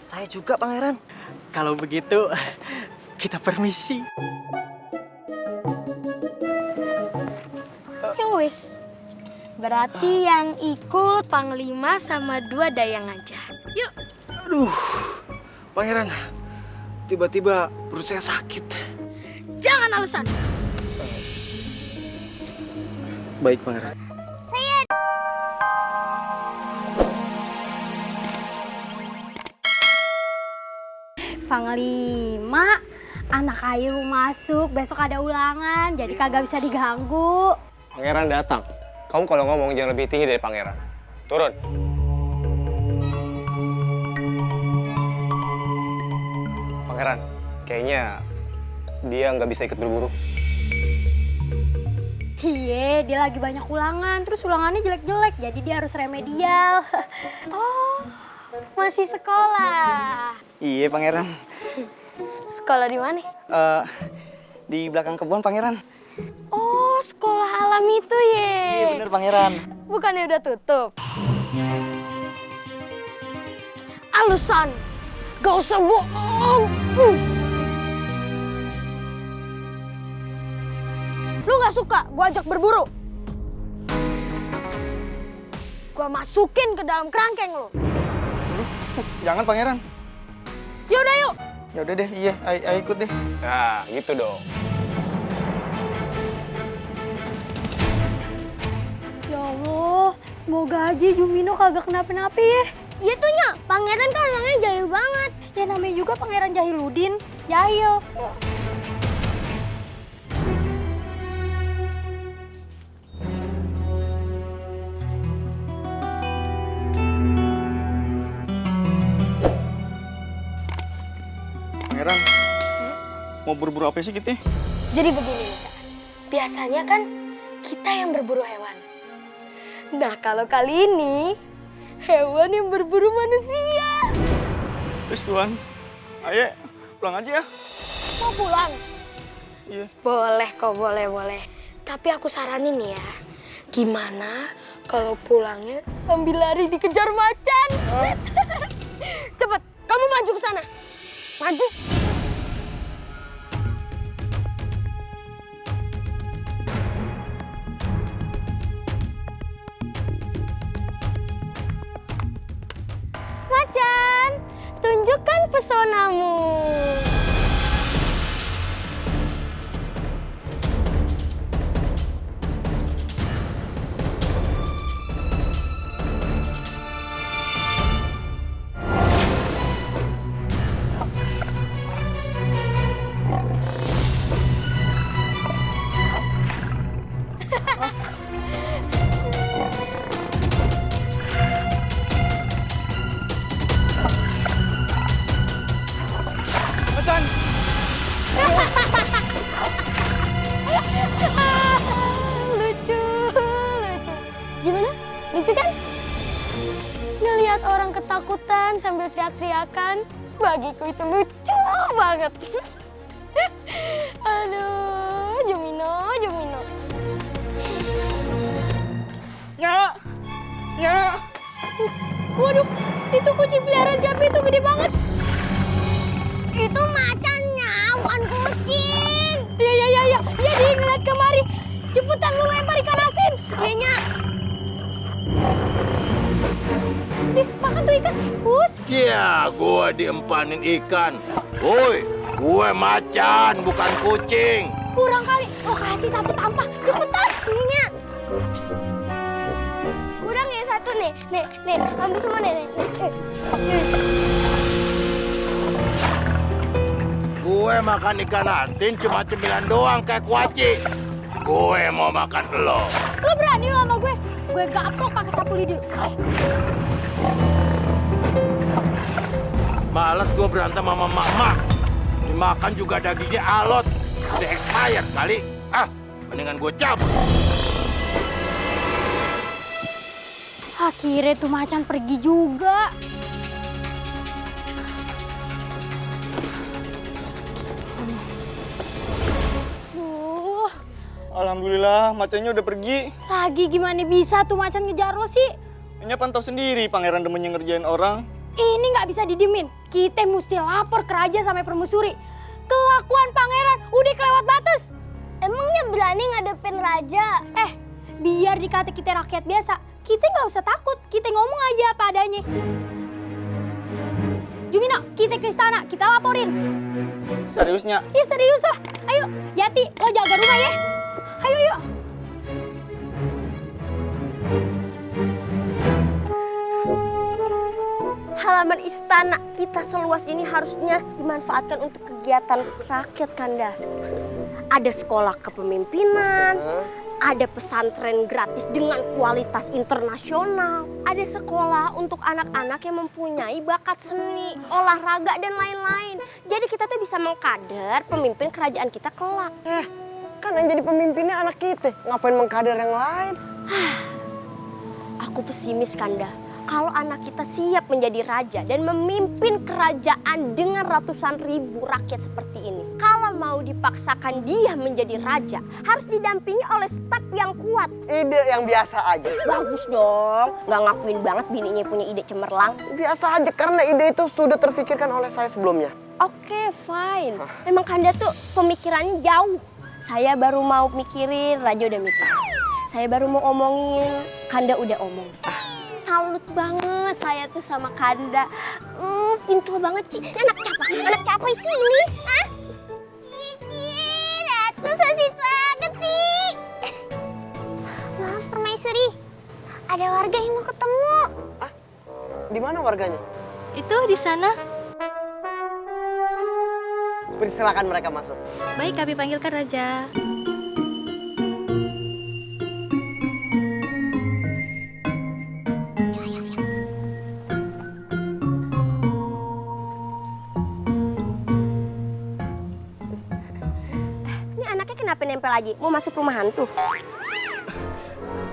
Saya juga, Pangeran. Kalau begitu, kita permisi. Ya wis. Berarti yang ikut Panglima sama 2 dayang aja. Yuk. Aduh, Pangeran. Tiba-tiba perut saya sakit. Jangan alasan. Baik, Pangeran. Panglima, anak ayu masuk, besok ada ulangan, jadi kagak bisa diganggu. Pangeran datang. Kamu kalau ngomong jangan lebih tinggi dari pangeran. Turun. Pangeran, kayaknya dia nggak bisa ikut berburu. Iya, dia lagi banyak ulangan, terus ulangannya jelek-jelek, jadi dia harus remedial. Oh, masih sekolah. Iya, Pangeran. Sekolah di mana? Di belakang kebun, Pangeran. Oh, sekolah alam itu ya. Iya, bener, Pangeran. Bukannya udah tutup? Alasan, gak usah bohong. Lu gak suka gua ajak berburu? Gua masukin ke dalam kerangkeng lu. Jangan, Pangeran. Yaudah yuk. Ya udah deh, iya, ayo ikut deh. Nah, gitu dong. Ya Allah, semoga aja Jumino kagak kenapa-napa ya. Iya tuh Nya, pangeran kan orangnya jahil banget. Ya namanya juga pangeran Jahiludin, jahil. Pangeran, mau berburu apa sih kita? Jadi begini Mika, biasanya kan kita yang berburu hewan. Nah kalau kali ini, hewan yang berburu manusia. Terus Tuan, ayo pulang aja ya. Mau pulang? Iya. Boleh kok, boleh. Tapi aku saranin nih ya, gimana kalau pulangnya sambil lari dikejar macan? Cepet, kamu maju ke sana. Maju. Macan, tunjukkan pesonamu. Macan! Lucu. Gimana? Lucu kan? Ngelihat orang ketakutan sambil teriak-teriakan, bagiku itu lucu banget. Aduh, Jumino. Nya! Waduh, itu kucing peliharaan siapa itu gede banget? Itu macannya, bukan kucing. Iya, dia ngeliat kemari. Cepetan lu lempar ikan asin. Iya, Nya. Nih, makan tuh ikan. Pus. Ya, gue diempanin ikan. Woi, gue macan, bukan kucing. Kurang kali. Lo kasih satu tampah. Cepetan. Nya. Kurang ya satu nih. Nih, ambil semua nih. Gue makan ikan asin cuma cemilan doang kayak kuaci. Gue mau makan lo. Lo berani lo sama gue? Gue gaplok pakai sapu lidi. Males gue berantem sama mama. Dimakan juga dagingnya alot. Udah expired kali. Mendingan gue cabut. Akhirnya tuh macan pergi juga. Duh, Alhamdulillah, macannya udah pergi. lagi gimana bisa tuh macan ngejar lo sih? Nya pantau sendiri, Pangeran demennya ngerjain orang. Ini nggak bisa didiemin. Kita mesti lapor ke raja sampai permusuri. Kelakuan pangeran udah kelewat batas. Emangnya berani ngadepin raja? Biar dikata kita rakyat biasa, kita nggak usah takut. Kita ngomong aja apa adanya. Jumino, kita ke istana, kita laporin. Seriusnya? Iya serius lah. Ayo, Yati, lo jaga rumah ya. Ayo, yuk. Halaman istana kita seluas ini harusnya dimanfaatkan untuk kegiatan rakyat, Kanda. Ada sekolah kepemimpinan, ada pesantren gratis dengan kualitas internasional, ada sekolah untuk anak-anak yang mempunyai bakat seni, olahraga, dan lain-lain. Jadi kita tuh bisa mengkader pemimpin kerajaan kita kelak. Kan yang jadi pemimpinnya anak kita, ngapain mengkader yang lain? Aku pesimis, Kanda. Kalau anak kita siap menjadi raja dan memimpin kerajaan dengan ratusan ribu rakyat seperti ini. Kalau mau dipaksakan dia menjadi raja, harus didampingi oleh staf yang kuat. Ide yang biasa aja. Bagus dong, nggak ngakuin banget bininya punya ide cemerlang. Biasa aja karena ide itu sudah terfikirkan oleh saya sebelumnya. Oke, fine. Memang Kanda tuh pemikirannya jauh. Saya baru mau mikirin, raja udah mikir. Saya baru mau omongin, Kanda udah omong. Salut banget saya tuh sama Kanda. Pintu banget, Ci. Anak capa sih ini. Hah? Cici, Ratu sosis banget sih. Maaf, Permaisuri. Ada warga yang mau ketemu. Di mana warganya? Itu di sana. Persilakan mereka masuk. Baik, kami panggilkan raja. Ini anaknya kenapa nempel lagi? Mau masuk rumah hantu?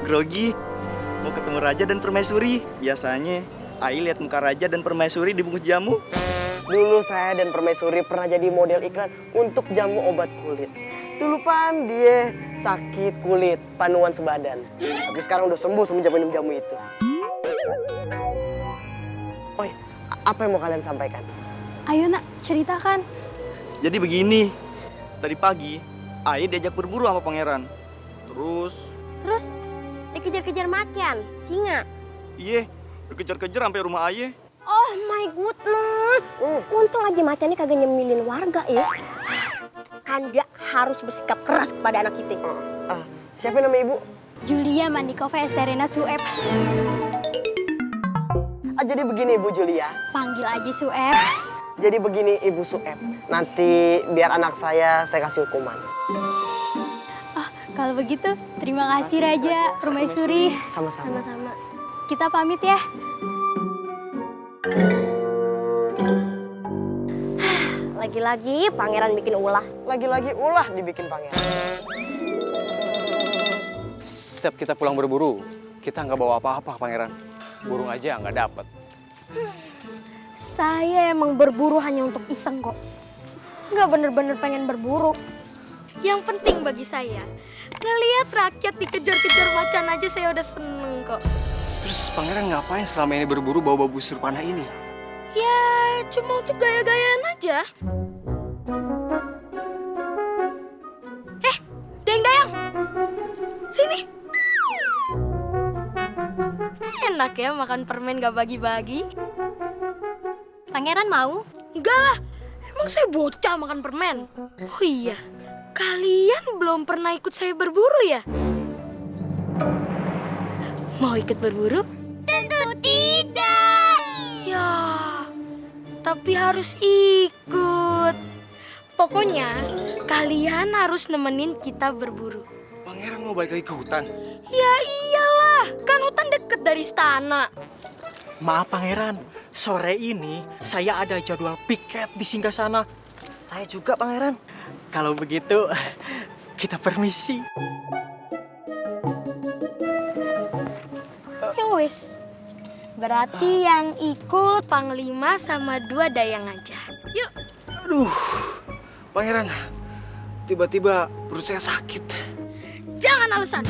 Grogi, mau ketemu raja dan permaisuri. Biasanya, Ai lihat muka raja dan permaisuri dibungkus jamu. Dulu saya dan Permaisuri pernah jadi model iklan untuk jamu obat kulit. Dulu Pan, dia sakit kulit, panuan sebadan. Tapi sekarang udah sembuh semenjak minum jamu itu. Oh, apa yang mau kalian sampaikan? Ayo nak, ceritakan. Jadi begini, tadi pagi, Ai diajak berburu sama pangeran. Terus dikejar-kejar macan, singa. Iya, dikejar-kejar sampai rumah Ai. Oh my goodness. Untung aja macannya kagak nyemilin warga ya. Kanda harus bersikap keras kepada anak kita. Siapa nama ibu? Julia Mandikova Esterina Sueb. Jadi begini Ibu Julia. Panggil aja Sueb. Jadi begini Ibu Sueb. Nanti biar anak saya kasih hukuman. Kalau begitu, terima kasih Raja, Permaisuri. Sama-sama. Sama-sama. Kita pamit ya. Lagi-lagi pangeran bikin ulah. Lagi-lagi ulah dibikin pangeran. Setiap kita pulang berburu, kita nggak bawa apa-apa, pangeran. Burung aja nggak dapet. Saya emang berburu hanya untuk iseng kok. Nggak bener-bener pengen berburu. Yang penting bagi saya, ngelihat rakyat dikejar-kejar macan aja saya udah seneng kok. Terus pangeran ngapain selama ini berburu bawa busur panah ini? Ya, cuma untuk gaya-gayaan aja. Dayang-dayang, sini. Enak ya makan permen gak bagi-bagi. Pangeran mau? Enggak lah, emang saya bocah makan permen. Oh iya, kalian belum pernah ikut saya berburu ya? Mau ikut berburu? Tentu tidak. Ya, tapi harus ikut. Pokoknya kalian harus nemenin kita berburu. Pangeran mau balik lagi ke hutan? Ya iyalah, kan hutan deket dari istana. Maaf pangeran, sore ini saya ada jadwal piket di Singgasana. Saya juga pangeran. Kalau begitu, kita permisi. Wes, berarti yang ikut Panglima sama 2 dayang aja. Yuk. Aduh, pangeran, tiba-tiba perut saya sakit. Jangan alasan.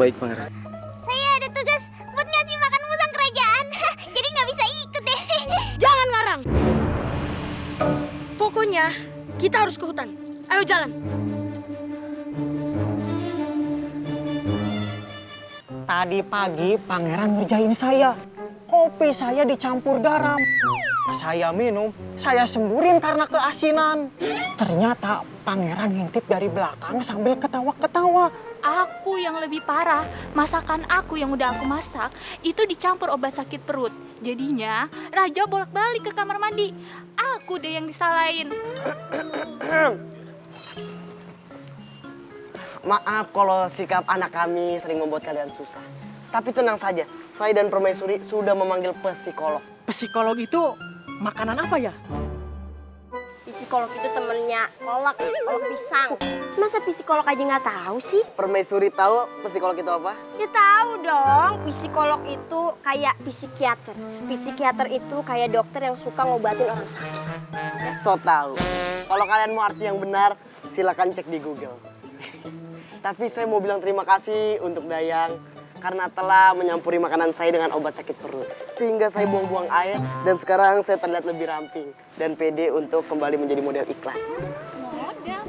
Baik, pangeran. Saya ada tugas buat ngasih makan musang Pokoknya kita harus ke hutan. Ayo jalan. Tadi pagi pangeran ngerjain saya. Kopi saya dicampur garam. Saya minum, saya semburin karena keasinan. Ternyata pangeran ngintip dari belakang sambil ketawa-ketawa. Aku yang lebih parah, masakan aku yang udah aku masak itu dicampur obat sakit perut. Jadinya Raja bolak-balik ke kamar mandi. Aku deh yang disalahin. Maaf kalau sikap anak kami sering membuat kalian susah. Tapi tenang saja, saya dan Permaisuri sudah memanggil psikolog. Psikolog itu makanan apa ya? Psikolog itu temennya kolak pisang. Masa psikolog aja nggak tahu sih? Permaisuri tahu psikolog itu apa? Ya tahu dong, psikolog itu kayak psikiater. Psikiater itu kayak dokter yang suka ngobatin orang sakit. So tahu. Kalau kalian mau arti yang benar, silakan cek di Google. Tapi saya mau bilang terima kasih untuk Dayang karena telah menyampuri makanan saya dengan obat sakit perut. Sehingga saya buang-buang air dan sekarang saya terlihat lebih ramping dan pede untuk kembali menjadi model iklan. Model?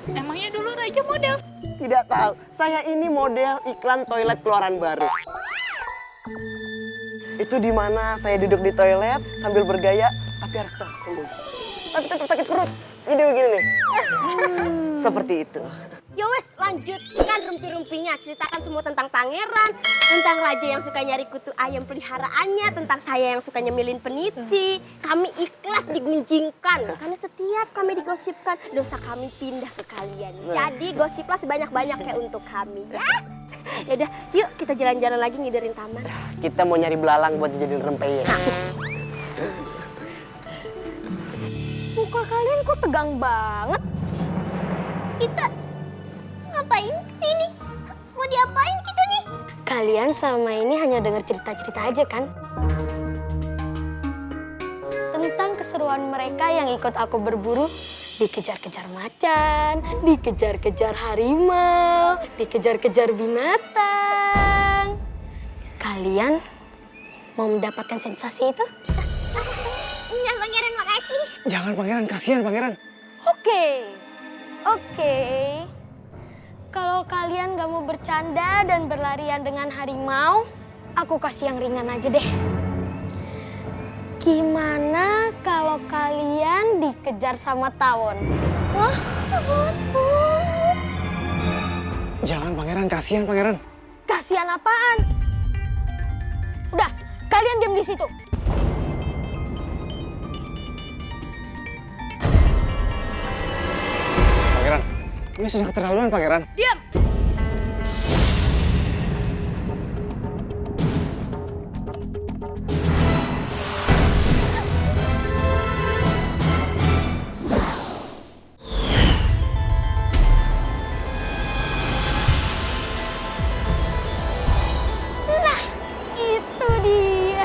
Emangnya dulu Raja model? Tidak tahu, saya ini model iklan toilet keluaran baru. Itu di mana saya duduk di toilet sambil bergaya tapi harus tersenyum. Tapi tetap sakit perut. Ini begini nih. Seperti itu. Ya wes, lanjutkan rumpi-rumpinya. Ceritakan semua tentang pangeran, tentang raja yang suka nyari kutu ayam peliharaannya, tentang saya yang suka nyemilin peniti. Kami ikhlas digunjingkan karena setiap kami digosipkan, dosa kami pindah ke kalian. Jadi gosiplah sebanyak-banyaknya untuk kami ya. Yaudah, yuk kita jalan-jalan lagi ngiderin taman. Kita mau nyari belalang buat dijadiin rempeyek. Muka kalian kok tegang banget? Kita ngapain sini? Mau diapain kita nih? Kalian selama ini hanya dengar cerita-cerita aja kan? Tentang keseruan mereka yang ikut aku berburu, dikejar-kejar macan, dikejar-kejar harimau, dikejar-kejar binatang. Kalian mau mendapatkan sensasi itu? Enggak, Pangeran, makasih. Jangan pangeran, kasihan pangeran. Oke. Kalau kalian gak mau bercanda dan berlarian dengan harimau, aku kasih yang ringan aja deh. Gimana kalau kalian dikejar sama tawon? Wah, tawon. Jangan pangeran, kasihan pangeran. Kasihan apaan? Udah, kalian diam di situ. Pangeran, ini sudah keterlaluan pangeran. Diam. Nah, itu dia.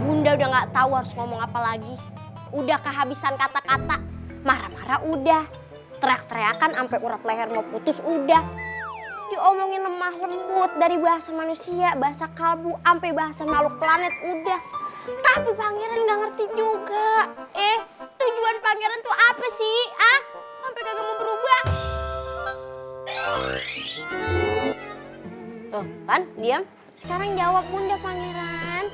Bunda udah nggak tahu harus ngomong apa lagi. Udah kehabisan kata-kata. Marah-marah udah. Teriak-teriakan sampai urat leher mau putus udah. Diomongin lemah lembut dari bahasa manusia, bahasa kalbu, sampai bahasa makhluk planet udah. Tapi pangeran nggak ngerti juga. Tujuan pangeran tuh apa sih? Sampai kagak mau berubah. Tuh, Pan, diam. Sekarang jawab Bunda Pangeran.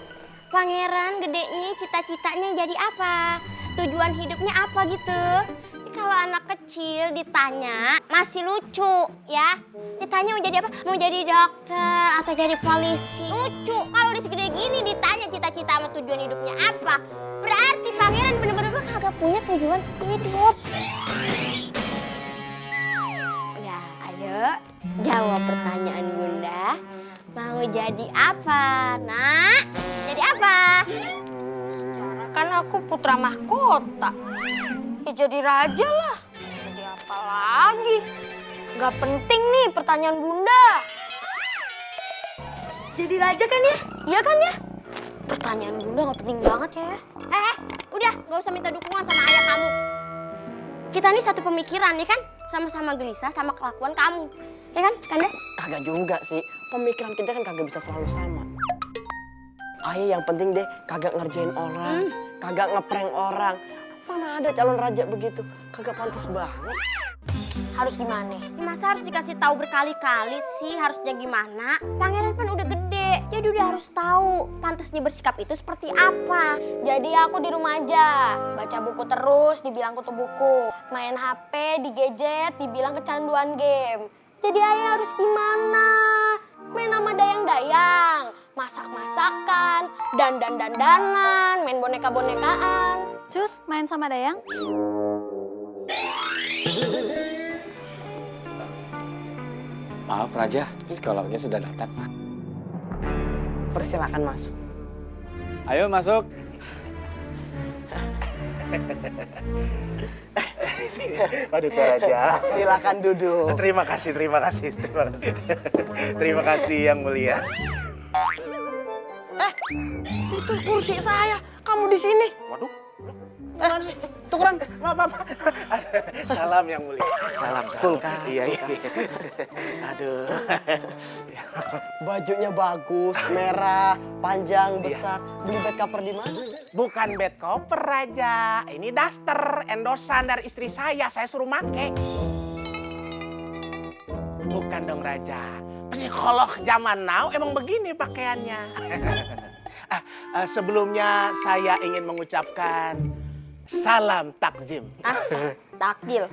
Pangeran gedenya cita-citanya jadi apa? Tujuan hidupnya apa gitu? Kalau anak kecil ditanya masih lucu ya. Ditanya mau jadi apa? Mau jadi dokter atau jadi polisi. Lucu. Kalau udah segede gini ditanya cita-cita sama tujuan hidupnya apa? Berarti pangeran bener-bener kagak punya tujuan hidup. Ya, ayo jawab pertanyaan Bunda. Mau jadi apa, Nak? Jadi apa? Kan aku putra mahkota. Ya jadi raja lah. Jadi apa lagi? Gak penting nih pertanyaan Bunda. Jadi raja kan ya? Iya kan ya? Pertanyaan Bunda gak penting banget ya. Udah gak usah minta dukungan sama ayah kamu. Kita nih satu pemikiran nih kan? sama-sama gelisah sama kelakuan kamu. Ya kan, Kanda? Kagak juga sih. Pemikiran kita kan kagak bisa selalu sama. Ayah yang penting deh kagak ngerjain orang, kagak ngeprank orang. Mana ada calon raja begitu? Kagak pantas banget. Harus gimana? Ya, masa harus dikasih tahu berkali-kali sih harusnya gimana? Pangeran kan udah gede, jadi udah harus tahu pantasnya bersikap itu seperti apa. Jadi aku di rumah aja, baca buku terus, dibilang kutu buku. Main HP, digadget, dibilang kecanduan game. Jadi ayah harus gimana? Main sama dayang-dayang, masak-masakan, dandan-dandanan, main boneka-bonekaan. Cus, main sama Dayang? Maaf Raja, psikolognya sudah datang. Persilakan masuk. Ayo masuk. Waduh Kak Raja. Silakan duduk. Terima kasih. Terima kasih Yang Mulia. Itu kursi saya. Kamu di sini. Waduh. Tukeran. Maaf. Salam Yang Mulia. Salam. Kulkas. Iya. Aduh. Bajunya bagus, merah, panjang, besar. Beli bed cover di mana? Bukan bed cover Raja. Ini daster endosan dari istri saya suruh make. Bukan dong Raja. Psikolog zaman now emang begini pakaiannya. Sebelumnya saya ingin mengucapkan salam takjim. Takjil.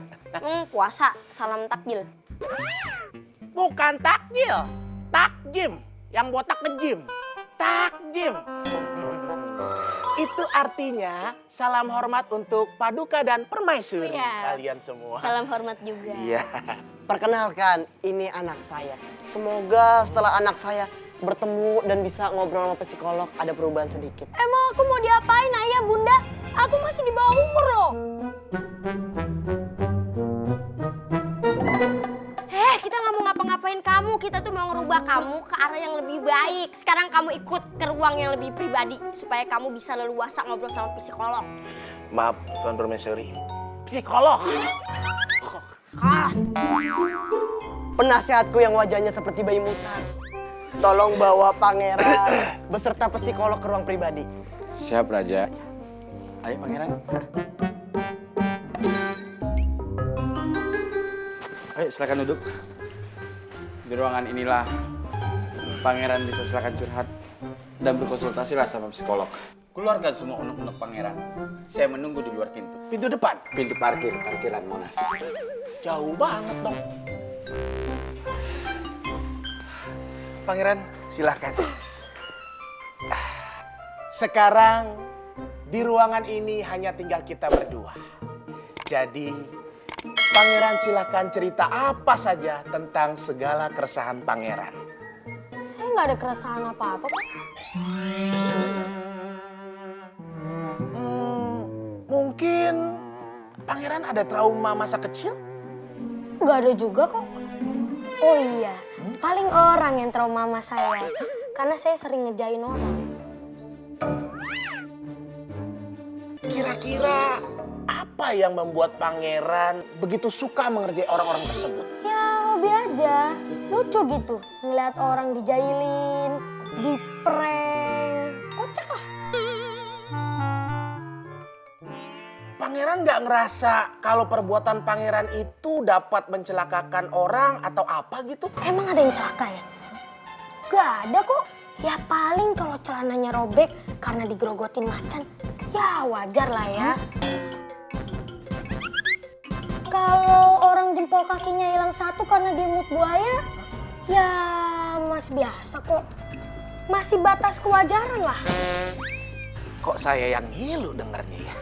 Puasa, salam takjil. Bukan takjil, takjim. Yang botak ngejim. Takjim. Itu artinya salam hormat untuk Paduka dan Permaisuri. Iya. Kalian semua. Salam hormat juga. Iya. Perkenalkan, ini anak saya. Semoga setelah anak saya bertemu dan bisa ngobrol sama psikolog ada perubahan sedikit. Emang aku mau diapain ayah bunda? Aku masih di bawah umur loh. Kita nggak mau ngapa-ngapain kamu. Kita tuh mau ngerubah kamu ke arah yang lebih baik. Sekarang kamu ikut ke ruang yang lebih pribadi supaya kamu bisa leluasa ngobrol sama psikolog. Maaf, Tuan Permaisuri. Psikolog. Penasehatku yang wajahnya seperti bayi Musa. Tolong bawa pangeran beserta psikolog ke ruang pribadi. Siap Raja. Ayo Pangeran. Ayo silakan duduk. Di ruangan inilah Pangeran bisa silakan curhat dan berkonsultasilah sama psikolog. Keluarkan semua unek-unek Pangeran. Saya menunggu di luar pintu. Pintu depan. Pintu parkiran Monas. Jauh banget dong. Pangeran, silahkan. Sekarang di ruangan ini hanya tinggal kita berdua. Jadi, Pangeran silahkan cerita apa saja tentang segala keresahan Pangeran. Saya nggak ada keresahan apa-apa kok. Mungkin Pangeran ada trauma masa kecil? Nggak ada juga kok. Oh iya, paling orang yang trauma sama saya. Karena saya sering ngejain orang. Kira-kira apa yang membuat Pangeran begitu suka mengerjai orang-orang tersebut? Ya hobi aja, lucu gitu. Ngeliat orang dijailin, diprank, kocak lah. Pangeran nggak ngerasa kalau perbuatan Pangeran itu dapat mencelakakan orang atau apa gitu? Emang ada yang celaka ya? Gak ada kok. Ya paling kalau celananya robek karena digerogotin macan. Ya wajar lah ya. Kalau orang jempol kakinya hilang satu karena diemut buaya, ya masih biasa kok. Masih batas kewajaran lah. Kok saya yang ngilu dengernya ya?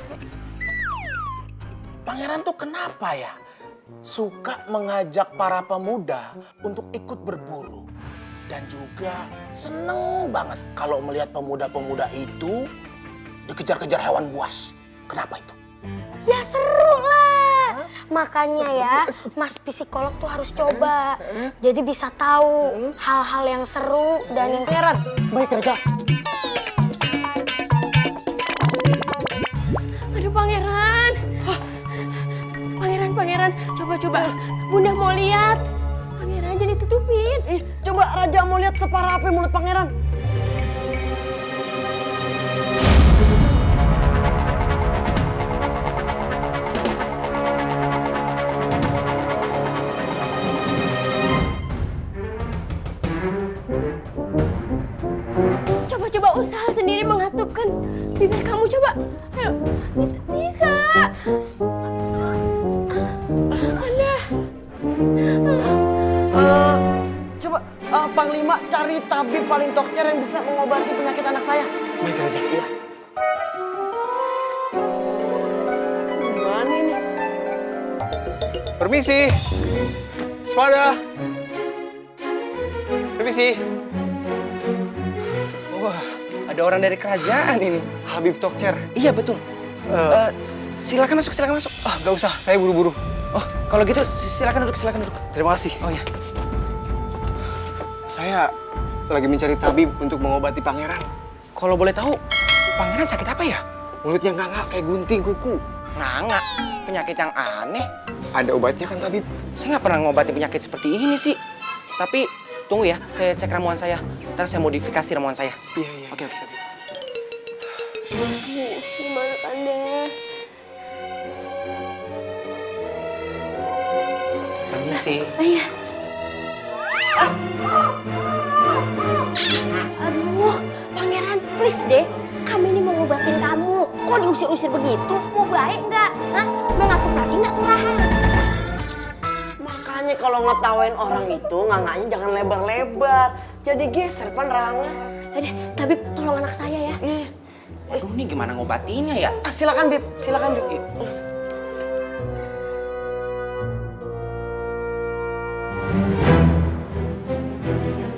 Pangeran tuh kenapa ya? Suka mengajak para pemuda untuk ikut berburu. Dan juga seneng banget kalau melihat pemuda-pemuda itu dikejar-kejar hewan buas. Kenapa itu? Ya seru lah. Makanya ya, Mas psikolog tuh harus coba. Jadi bisa tahu hal-hal yang seru dan yang Pangeran, baik Raja. Aduh Pangeran. Pangeran, Coba, Bunda mau lihat. Pangeran jangan ditutupin. Ih, coba Raja mau lihat separah apa mulut pangeran. Coba usaha sendiri mengatupkan bibir kamu, coba. Ayo, bisa. Anda. Coba Panglima cari tabib paling dokter yang bisa mengobati penyakit anak saya. Baik Raja. Iya. Gimana ini? Permisi. Sepada. Permisi. Wah, ada orang dari kerajaan ini. Habib Tokcer. Iya, betul. Silakan masuk, silakan masuk. Ah, nggak usah, saya buru-buru. Oh, kalau gitu silakan duduk, silakan duduk. Terima kasih. Oh ya. Saya lagi mencari tabib untuk mengobati pangeran. Kalau boleh tahu, pangeran sakit apa ya? Mulutnya nganga kayak gunting kuku. Nganga? Penyakit yang aneh. Ada obatnya kan tabib? Saya nggak pernah ngobati penyakit seperti ini sih. Tapi tunggu ya, saya cek ramuan saya. Ntar saya modifikasi ramuan saya. Iya. Oke. Gimana Kanda? Permisi. Iya. Aduh, Pangeran, please deh. Kami ini mau ngobatin kamu. Kok diusir-usir begitu? Mau baik nggak? Hah? Mau ngatur lagi nggak turahan? Makanya kalau ngetawain orang itu nganganya jangan lebar-lebar. Jadi geser penerangan. Aduh, Tabib, tolong anak saya ya. Aduh, ini gimana ngobatinya ya? Silakan Bib, silakan Bib.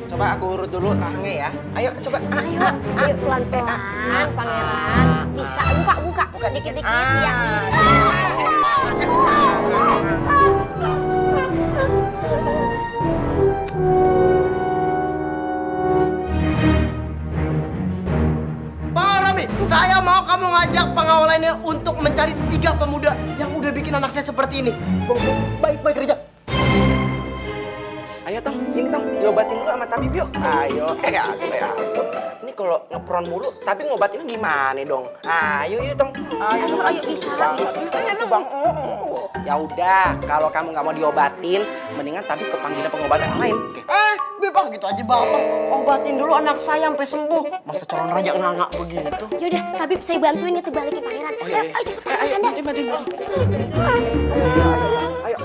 Coba aku urut dulu rahangnya ya. Ayo, coba. Ayo pelan-pelan, Pangeran. Bisa, buka dikit-dikit ya. Pak Rami, saya mau kamu ngajak pengawal lainnya untuk mencari 3 pemuda yang udah bikin anak saya seperti ini. Baik, Raja. Ayo, Tong. Sini, Tong. Diobatin dulu sama tabib yuk. Ayo. Aku. Ini kalau ngepron mulu, tapi ngobatinnya gimana dong? Ayo, Tong. Ayo, bisa. Itu, Bang. Ya udah, kalau kamu nggak mau diobatin, mendingan tabib kepanggil pengobatan yang lain. Oke. Bib, gitu aja baper. Obatin dulu anak saya sampai sembuh. Masa calon raja nganga begitu? Yaudah, Tabib saya bantuin itu balikin Pangeran. Iya. Ayo, cepetan, Kanda. Ayo.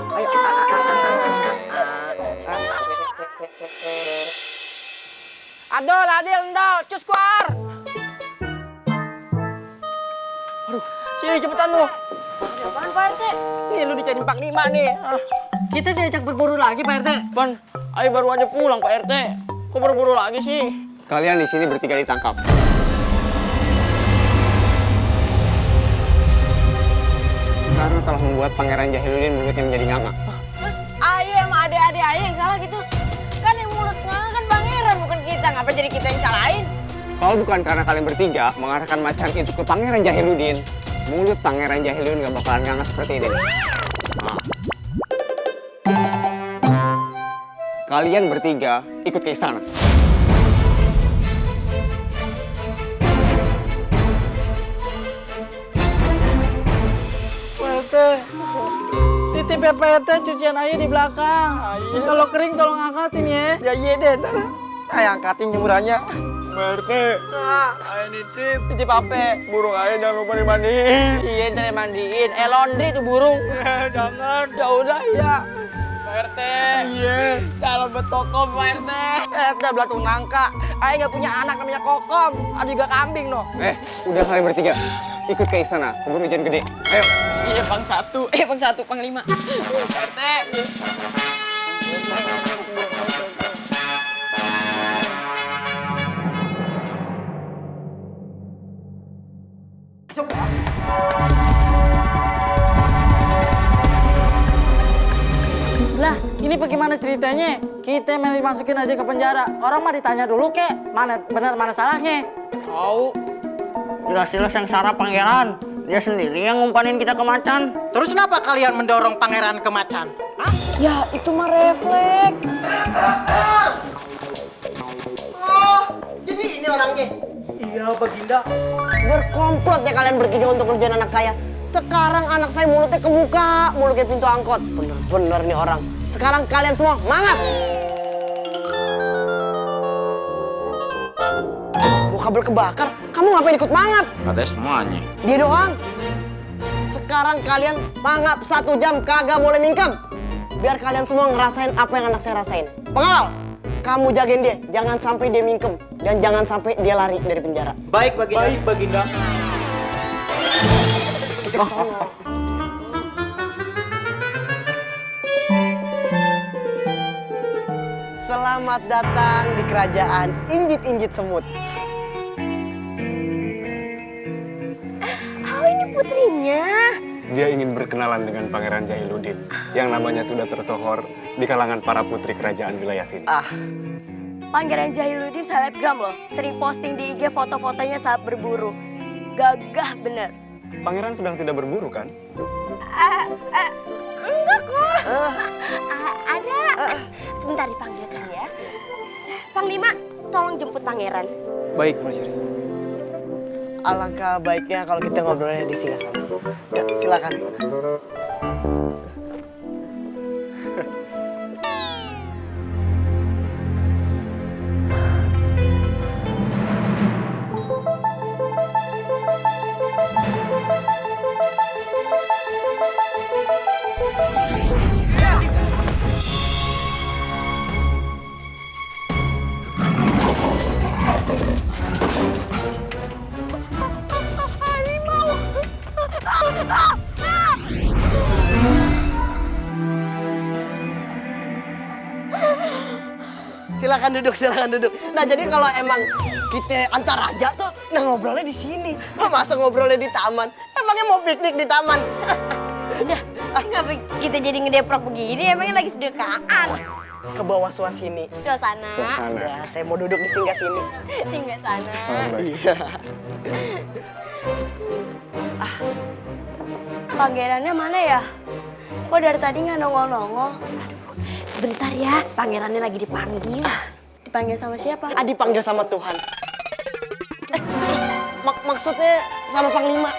Adil, endol, cus keluar. Aduh, sini cepetan lu. Apaan Pak RT? Nih lu dicariin Panglima nih. Kita diajak berburu lagi Pak RT. Pan, ayo baru aja pulang Pak RT. Kok berburu lagi sih? Kalian di sini bertiga ditangkap. Karena telah membuat Pangeran Jahiludin mulutnya menjadi nganga. Terus Ayu sama adik-adik Ayu yang salah gitu? Kan yang mulut nganga kan Pangeran, bukan kita. Ngapa jadi kita yang salahin? Kalau bukan karena kalian bertiga mengarahkan macan itu ke Pangeran Jahiludin, mulut Pangeran Jahiludin gak bakalan nganga seperti ini. Nah. Kalian bertiga ikut ke istana. Titip ya Pak RT, cucian Ayu di belakang. Kalau kering tolong angkatin ya. Ya iya deh, ayo angkatin jemurannya. Pak RT, ayo nitip apa? Burung ayo jangan lupa dimandiin. Iya, ntar mandiin. Laundry tuh burung. Jangan. Ya udah ya. Pak RT. Iya. Salam buat Kokom Pak RT. RT belatung nangka. Ayo nggak punya anak namanya Kokom. Ada juga kambing noh. Udah kalian bertiga. Ikut ke istana, kebun hujan gede. Ayo. Iya Bang Satu, Panglima. RT. Lah, ini bagaimana ceritanya? Kita main dimasukin aja ke penjara. Orang mah ditanya dulu kek, mana benar mana salahnya. Tahu. Jelas-jelas yang sarah Pangeran. Dia sendiri yang ngumpanin kita ke macan. Terus kenapa kalian mendorong pangeran ke macan? Ya, itu mah refleks. Oh, jadi ini orangnya? Iya, Baginda. Berkomplot ya kalian bertiga untuk ngerjain anak saya. Sekarang anak saya mulutnya kebuka, mulut kayak pintu angkot. Bener-bener nih orang. Sekarang kalian semua mangat. Gua kabel kebakar, kamu ngapain ikut mangap? Katanya semuanya. Dia doang. Sekarang kalian mangap 1 jam, kagak boleh mingkem. Biar kalian semua ngerasain apa yang anak saya rasain. Pengawal, kamu jagain dia, jangan sampai dia mingkem. Dan jangan sampai dia lari dari penjara. Baik, Baginda. Baik, Baginda. Kita ke sono. Selamat datang di kerajaan Injit-Injit Semut. Oh, ini putrinya. Dia ingin berkenalan dengan Pangeran Jahiludin yang namanya sudah tersohor di kalangan para putri kerajaan wilayah sini. Pangeran Jahiludin selebgram loh. Sering posting di IG foto-fotonya saat berburu. Gagah bener. Pangeran sedang tidak berburu kan? Enggak kok. Ada. Sebentar dipanggilkan ya. Panglima, tolong jemput pangeran. Baik, Masyuri. Alangkah baiknya kalau kita ngobrolnya di Singasana. Ya, silakan. Silakan duduk. Nah, jadi kalau emang kita antar raja tuh, nah ngobrolnya di sini. Masa ngobrolnya di taman? Emangnya mau piknik di taman? Kenapa kita jadi ngedeprok begini? Emangnya lagi sedekaan. Ke bawah suasini. Suasana. Ya, saya mau duduk di singgah sini. Singgah sana. Iya. Pangerannya mana ya? Kok dari tadi nggak nongol-nongol? Sebentar ya, pangerannya lagi dipanggil. Dipanggil sama siapa? Dipanggil sama Tuhan. Maksudnya sama Panglima.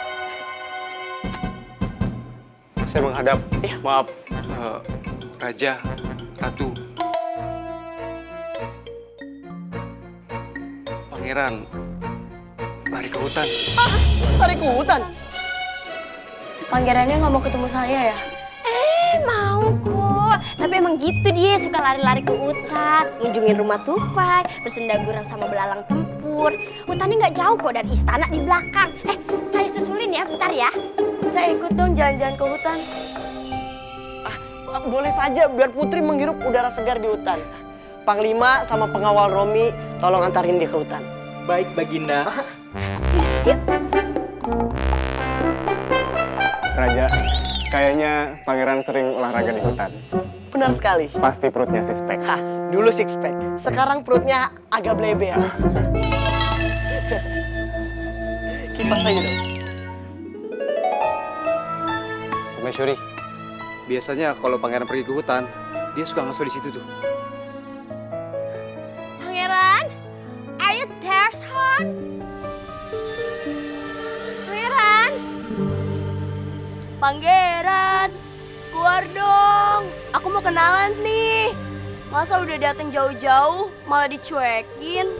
Saya menghadap. Maaf, Raja, Ratu. Pangeran lari ke hutan. Lari ke hutan? Pangerannya nggak mau ketemu saya ya? Mau kok. Tapi emang gitu dia, suka lari-lari ke hutan, ngunjungin rumah tupai, bersenda gurau sama belalang tempur. Hutannya nggak jauh kok dari istana di belakang. Saya susulin ya, bentar ya. Saya ikut dong jalan-jalan ke hutan. Boleh saja, biar Putri menghirup udara segar di hutan. Panglima sama pengawal Romi, tolong antarin dia ke hutan. Baik, Baginda. Raja, kayaknya Pangeran sering olahraga di hutan. Benar sekali. Pasti perutnya six pack. Dulu six pack, sekarang perutnya agak bleber. Kipas aja dong. Masyuri, biasanya kalau Pangeran pergi ke hutan, dia suka ngasuh di situ tuh. Pangeran, are you there, son? Pangeran, keluar dong. Aku mau kenalan nih. Masa udah dateng jauh-jauh malah dicuekin?